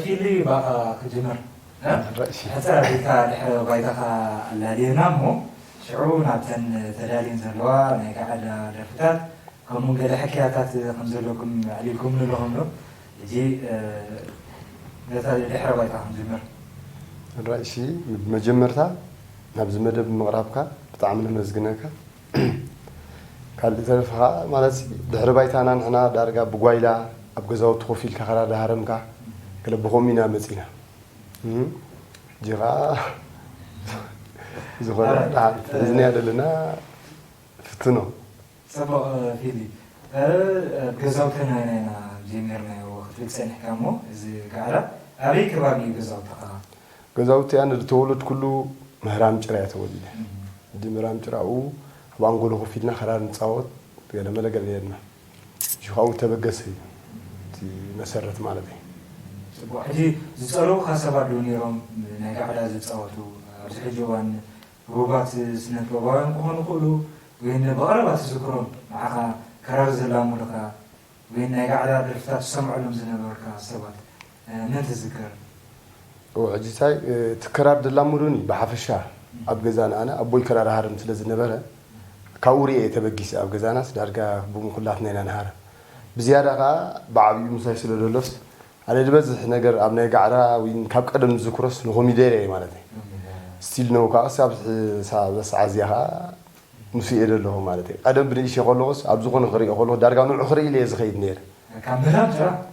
ፊሊ ባኻ ክጅምር። ሕፅር ኣቢልካ ድሕረ ባይታኻ ኣላልየና እሞ ሽዑ ናብተን ተዳልየን ዘለዋ ናይ ጋዕዳ ደርፍታት ከምኡ ገለ ሕክያታት ከም ዘለኩም ኣዕሊልኩም ንለኹም ዶ? ሕጂ ነታ ድሕረ ባይታ ክንጅምር። ራእሲ ብመጀመርታ ናብዚ መደብ ምቕራብካ ብጣዕሚ ነመስግነካ። ካልእ ተረፈ ከዓ ማለት ድሕሪ ባይታና ንሕና ዳርጋ ብጓይላ ኣብ ገዛውቲ ኮፍ ኢልካ ከራር ዳሃረምካ ገለ ብኸምኡ ኢና መፂና። እም፣ ሕጂ ከዓ ዝኾነ ደሓን ሒዝናያ ዘለና ፍትኖ። ፅቡቕ ፊሊ ገዛውትና ኢና ጀሚርናዮ ክትብል ፀኒሕካ እሞ እዚ ጋዕላ ኣበይ ከባቢ እዩ ገዛውትኻ? ገዛውቲ ኣነ ዝተወለድኩሉ ምህራም ጭራ እየ ተወሊደ። ሕጂ ምህራም ጭራኡ ኣብ ኣንጎሎ ኮፍ ኢልና ክራር ንፃወት ገለመለ ገለ ነርና። ሽኻኡ ተበገሰ እዩ እቲ መሰረት ማለት እዩ። ፅቡቕ ሕጂ ዝፀለውካ ሰባት ዶ ነይሮም ናይ ጋዕላ ዝፃወቱ ኣብዚ ሕጂ እዋን ህቡባት ስነጥበባውያን ክኾኑ ይኽእሉ ወይ ብቐረባ ትዝክሮም ንዓኻ ክራር ዘላሙድኻ ወይ ናይ ጋዕላ ደርፍታት ትሰምዐሎም ዝነበርካ ሰባት መን ትዝክር? ሕጂ ሳይ እቲ ክራር ደላሙዱኒ ብሓፈሻ ኣብ ገዛና ኣነ ኣቦይ ክራር ሃርም ስለ ዝነበረ ካብኡ ሪኤ እየ ተበጊሰ ኣብ ገዛናስ ዳርጋ ብምኹላትና ኢና ንሃርም ብዝያዳ ከዓ ብዓብዩ ምሳይ ስለ ደሎስ ኣነ ዝበዝሕ ነገር ኣብ ናይ ጋዕራ ወይ ካብ ቀደም ዝዝክሮስ ንኮሚደር እየ ማለት እዩ ስቲል ነው ከዓ ክሳብ ሰዓት እዚኣ ከዓ ምስ እየ ዘለኹ ማለት እዩ ቀደም ብንእሽ ከለኹስ ኣብ ዝኾነ ክሪኦ ከለኹ ዳርጋ ንዑ ክርኢ ኢለ እየ ዝኸይድ ነይረ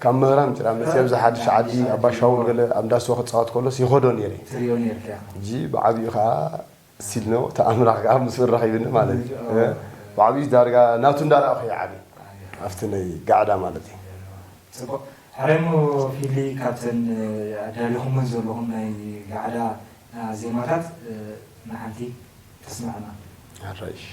ካብ ምህራም ጭራ መፅእ ኣብዚ ሓድሽ ዓዲ ኣባሻውል ገለ ኣብ እንዳስዋ ክፃወት ከሎስ ይኸዶ ነይረ ሕጂ ብዓብኡ ከዓ ሲል ነው ተኣምራኽ ከዓ ምስ ረኺብኒ ማለት እዩ ብዓብኡ ዳርጋ ናቱ እንዳረኣኹ ይዓቢ ኣብቲ ናይ ጋዕዳ ማለት እዩ ፅቡቅ ሕራይ እሞ ፊሊ ካብተን ኣዳሊኹመን ዘለኹም ናይ ጋዕዳ ዜማታት ንሓንቲ ተስምዐና። ሕራይ እሺ።